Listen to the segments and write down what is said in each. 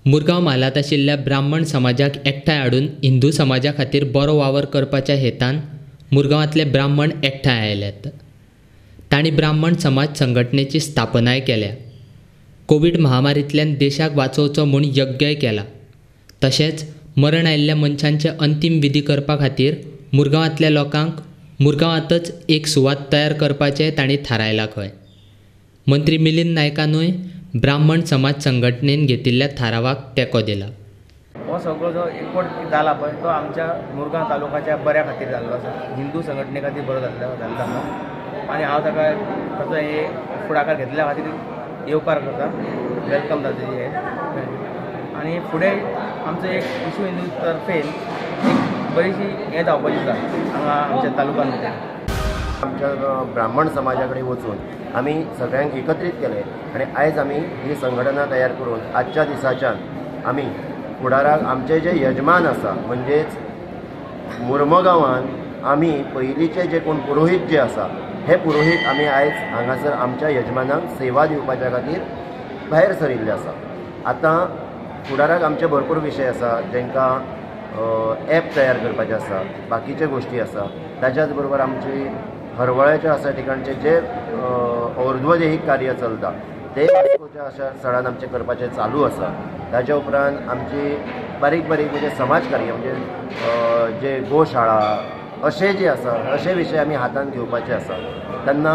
मुरगांव म्हालांत आशिल्ल्या ब्राह्मण समाजाक एकठांय हाडून हिंदू समाजा खातीर बरो वावर करपाच्या हेतान मुरगांवांतले ब्राह्मण एकठांय आयल्यात. तांणी ब्राह्मण समाज संघटनेची स्थापनाय केल्या. कोवीड महामारींतल्यान देशाक वाचोवचो म्हूण यज्ञय केला. तशेंच मरण आयिल्ल्या मनशांचे अंतीम विधी करपा खातीर मुरगांवांतल्या लोकांक मुरगांवांतच एक सुवात तयार करपाचें तांणी थारायलां खंय. मंत्री मिलिंद नायकानूय ब्राह्मण समाज संघटनेन घेतिल्ल्या थारावाक तेंको दिला. हो सगळो जो एकवट जाला पळय तो आमच्या मुरगांव तालुक्याच्या बऱ्या खातीर जाल्लो आसा, हिंदू संघटने खातीर बरो जाल्लो आसा आनी हांव ताका ताचो हे फुडाकार घेतल्या खातीर येवकार करता, welcome जाता हे. आनी फुडें आमचो एक विश्व हिंदू तर्फेन एक बरीशी हें जावपाची आसा हांगा आमच्या तालुक्यांत. आमच्या ब्राह्मण समाजा कडेन वचून आमी सगळ्यांक एकत्रीत केले आनी आयज आमी ही संघटना तयार करून आजच्या दिसाच्यान आमी फुडाराक आमचे जे यजमान आसा म्हणजेच मुर्मगांवान आमी पयलींचे जे कोण पुरोहीत जे आसा हे पुरोहीत आमी आयज हांगासर आमच्या यजमानांक सेवा दिवपाच्या खातीर भायर सरिल्ले आसा. आतां फुडाराक आमचे भरपूर विशय आसा, जांकां एप तयार करपाचे आसा, बाकीचे गोश्टी आसा, ताच्याच बरोबर आमची हरवळ्याच्या अशा ठिकाणचे जे और्ध्वदेहीक कार्य चलता ते वास्कोच्या अशा स्थळान आमचें करपाचें चालू आसा. ताच्या उपरांत आमची बारीक बारीक म्हणजे समाज कार्य म्हणजे जे गोशाळा अशें जे आसा अशे विशय आमी हातान घेवपाचे आसा. तेन्ना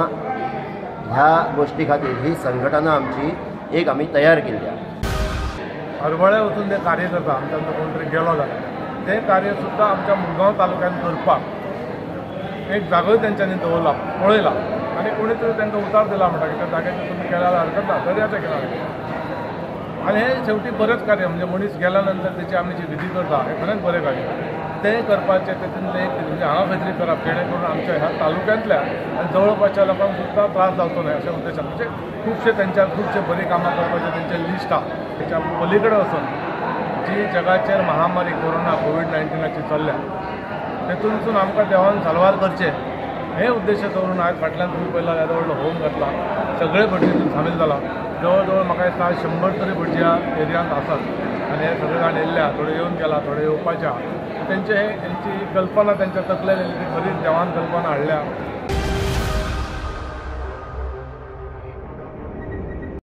ह्या गोश्टी खातीर ही संघटना आमची एक आमी तयार केल्ली आसा. हरवळ्या वचून ते कार्य करता, आमच्या कोण तरी गेलो जाल्यार तें कार्य सुद्दां आमच्या मुरगांव तालुक्यांत करपाक एक जागोय तेंच्यांनी दवरला, पळयला आनी कोणी तरी तांकां उतार दिला म्हणटा की त्या जाग्याचेर तुमी केल्यार हरकत ना, दर्याचें केल्यार. आनी हें शेवटी बरेंच कार्य म्हणजे मनीस गेल्या नंतर तेची आमी जी विधी करता हें खरेंच बरें कार्य तें करपाचें. तेतूंतलें एक म्हणजे हांगा खंय तरी करप जेणे करून आमच्या ह्या तालुक्यांतल्या आनी जवळपासच्या लोकांक सुद्दां त्रास जावचो न्हय अशें उद्देशान म्हणजे खुबशे तेंच्या खुबशे बरीं कामां करपाचें तेंचें लिस्ट आसा. तेच्या पलीकडे वचून जी जगाचेर महामारी कोरोना कोवीड-19 चल्ल्या तेतूनसून आमकां देवान साल्वार करचें हे उद्देश दवरून आयज फाटल्यान तुमी पळयला येदो व्हडलो होम घातला, सगळे भटजी तितून सामील जाला. जवळ जवळ म्हाका दिसता 100 तरी भटजी ह्या एरियांत आसात आनी हे सगळे जाण येयल्ले आसा, थोडे येवन गेला, थोडे येवपाचे आसा. तेंचे हे तेंची कल्पना तेंच्या तकलेन येयली ती खरीच देवान कल्पना हाडल्या